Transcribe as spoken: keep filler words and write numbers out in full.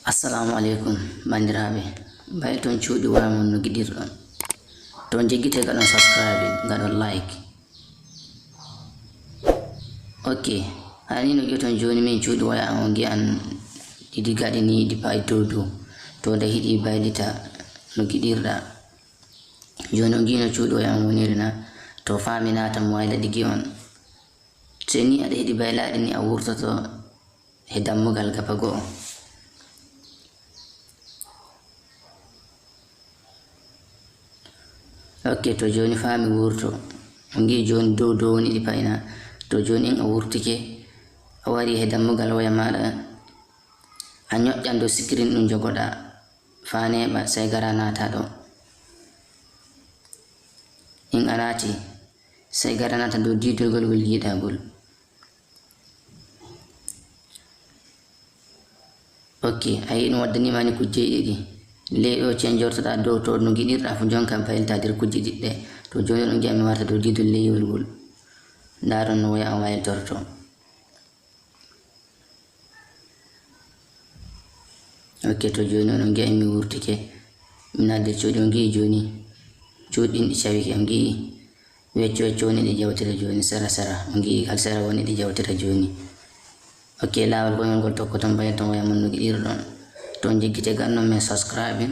Assalamu aleykum, banndiraaɓe. Mbaylton cuuɗi waya mon no giɗirɗon. To njeggite gaɗon subscribe, gaɗon like. Ok, hani no gi'oton jooni min cuuɗi waya an on gi'an ɗiɗi gaɗi ni ɗi pa'i dow dow. To nda hiɗi baylita no giɗirɗa. Jooni on gi'ino cuuɗi waya an woniri na? To faa mi naata mo wayla ɗi gi'on. Sey ni aɗa hiɗi baylaaɗi ni a wurtoto he dammugal gafa go'o. Ok, to jooni faa mi wurto. On ngi'i jooni dow dow woni ɗi pa'ina. To jooni in a wurtike, a wari he dammugal waya maaɗa, a ñoƴƴan dow sikirin ɗum jogoɗaa. Faa neeɓa, sey gara naata ɗo. In a naati, sey gara naata dow diidorgol ngol jiiɗaa ngol. Ok, a yi'i ɗum waddanii ma ni kujje ɗiɗi. Ley ɗo cenjortoɗaa dow to no giɗirɗaa fu jonka baylita nder kujje ɗiɗi ɗe. To jooni ɗon ngi'a mi warta dow diidol leyol ngol. Ndaaron no waya an wayltorto. Ok, to jooni on ngi'a mi wurtike. Mi naati nder cuuɗi on ngi'i jooni. Cuuɗi ɗin ɗi cawike on ngi'i. Wecco wecco woni ɗi jawtira jooni, sera sera. On ngi'i kala sera woni ɗi jawtira jooni. Ok, laawol goñol ngol tokkoton mbayton waya mon no giɗirɗon. To njeggite gannon men subscribe.